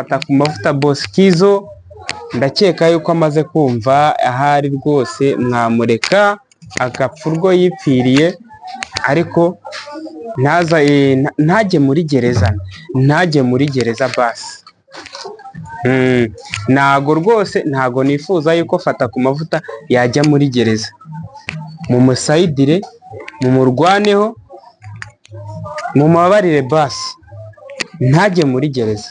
Fatakumavuta Bosquizo, ndakeka yuko amaze kumva ahari rwose mwamureka agapfa urwo yipfiriye, ariko ntaza ntajye muri gereza, ntajye muri gereza basi. Ntago rwose, ntago nifuza yuko Fatakumavuta yajya muri gereza. Mumusayidire, mumurwaneho, mumubabarire basi, ntajye muri gereza.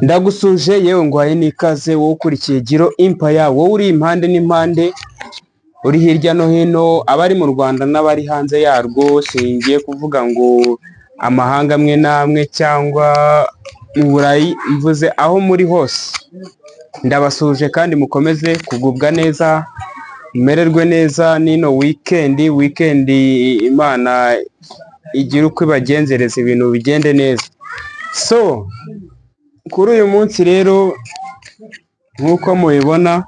Ndagusuje yewe nguhaye n'ikaze wowe ukurikiye Giro Empire, wowe uri impande n'impande, uri hirya no hino, abari mu Rwanda n'abari hanze yarwo, singiye kuvuga ngo amahanga amwe n'amwe cyangwa mu Burayi, mvuze aho muri hose. Ndabasuhuje kandi mukomeze kugubwa neza, mumererwe neza n'ino weekend, weekend Imana igire uko ibagenzereza ibintu bigende neza. So, kuri uyu munsi rero nk'uko mubibona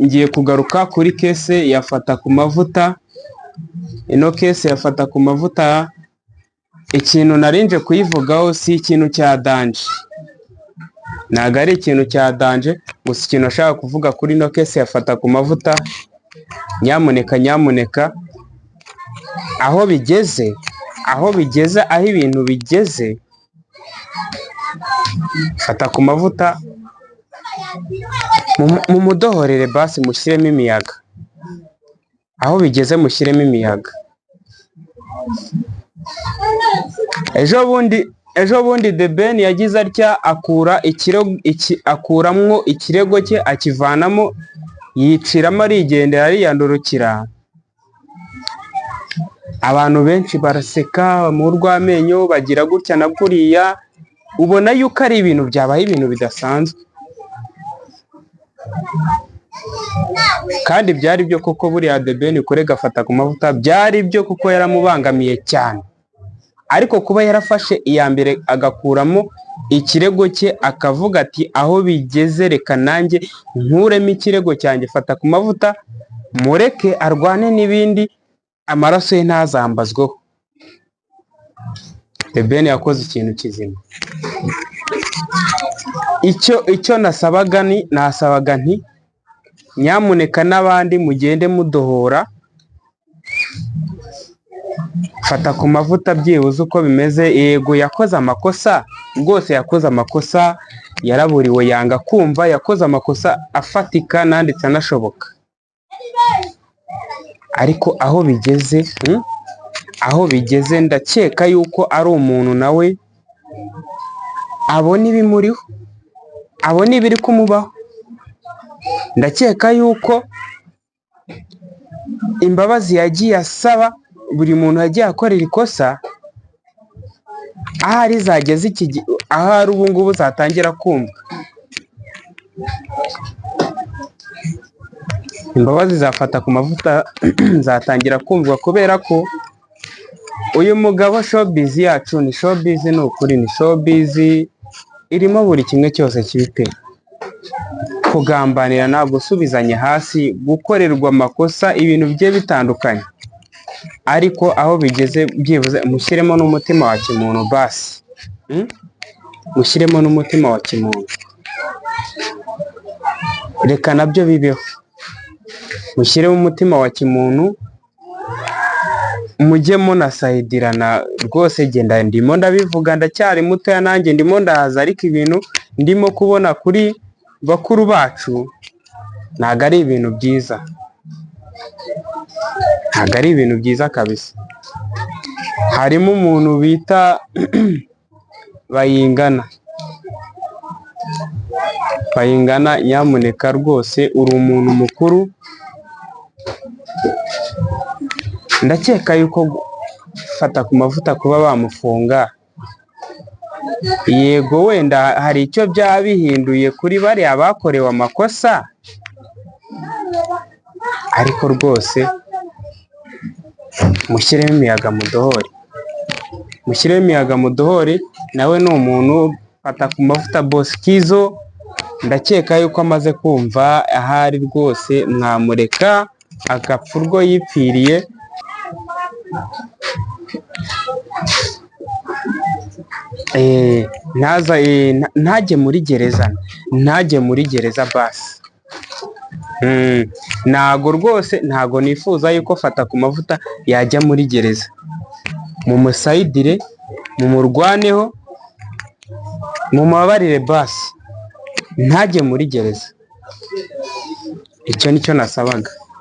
ngiye kugaruka kuri case ya Fatakumavuta, ino case ya Fatakumavuta ikintu narinje kuyivugaho si ikintu cya danger, ntabwo ari ikintu cya danger, gusa ikintu nashaka kuvuga kuri ino case ya Fatakumavuta, nyamuneka nyamuneka aho bigeze, aho bigeze, aho ibintu bigeze, Fatakumavuta mumudohorere basi mushyiremo imiyaga, aho bigeze mushyiremo imiyaga. Ejo bundi, ejo bundi The Ben yagize atya akura akuramwo ikirego cye akivanamo, yiciramo arigendera ariyandurukira, abantu benshi baraseka bamuha urw'amenyo bagira gutya na kuriya, ubona yuko ari ibintu byabaye ibintu bidasanzwe. Kandi byari byo koko buriya The Ben kurega Fatakumavuta byari byo kuko yaramubangamiye cyane. Ariko kuba yarafashe iya mbere agakuramo ikirego cye akavuga ati aho bigeze reka nanjye nkuremo ikirego cyanjye Fatakumavuta mureke arwane n'ibindi amaraso ye ntazambazweho. The Ben yakoze ikintu kizima. Icyo nasabaga ni nasabaga nti nyamuneka n'abandi mugende mudohora, Fatakumavuta byibuze uko bimeze, yego yakoze amakosa, rwose yakoze amakosa, yaraburiwe yanga kumva, yakoze amakosa afatika nanditse anashoboka. Ariko aho bigeze, aho bigeze ndakeka yuko ari umuntu nawe abona ibimuriho, abona ibiri kumubaho. Ndakeka yuko imbabazi yagiye asaba buri muntu yagiye akorera ikosa, ahari zageze iki gihe, ahari ubu ngubu zatangira kumvwa. Imbabazi za Fatakumavuta zatangira kumvwa kubera ko uyu mugabo showbiz yacu ni showbiz ni ukuri, ni showbiz irimo buri kimwe cyose kibi pe. Kugambanirana, gusubizanya hasi, gukorerwa amakosa, ibintu bigiye bitandukanye. Ariko aho bigeze byibuze mushyiremo n'umutima wa kimuntu basi, mushyiremo n'umutima wa kimuntu, reka nabyo bibeho, mushyiremo umutima wa kimuntu, mujye munasayidirana rwose. Genda ndimo ndabivuga ndacyari mutoya nanjye ndimo ndaza, ariko ibintu ndimo kubona kuri bakuru bacu ntabwo ari ibintu byiza, ntabwo ari ibintu byiza kabisa. Harimo umuntu bita Bayingana, Bayingana nyamuneka rwose uri umuntu mukuru, ndakeka yuko Fatakumavuta kuba bamufunga, yego wenda hari icyo byaba bihinduye kuri bariya bakorewe amakosa, ariko rwose mushyiremo imiyaga mudohore, mushyiremo imiyaga mudohore, nawe ni umuntu Fatakumavuta Bosquizo, ndakeka yuko amaze kumva ahari rwose mwamureka agapfa urwo yipfiriye. Ntaza ntajye muri gereza, ntajye muri gereza basi. Ntago rwose, ntago nifuza yuko Fatakumavuta yajya muri gereza. Mumusayidire, mumurwaneho, mumubabarire basi, ntajye muri gereza. Icyo nicyo nasabaga.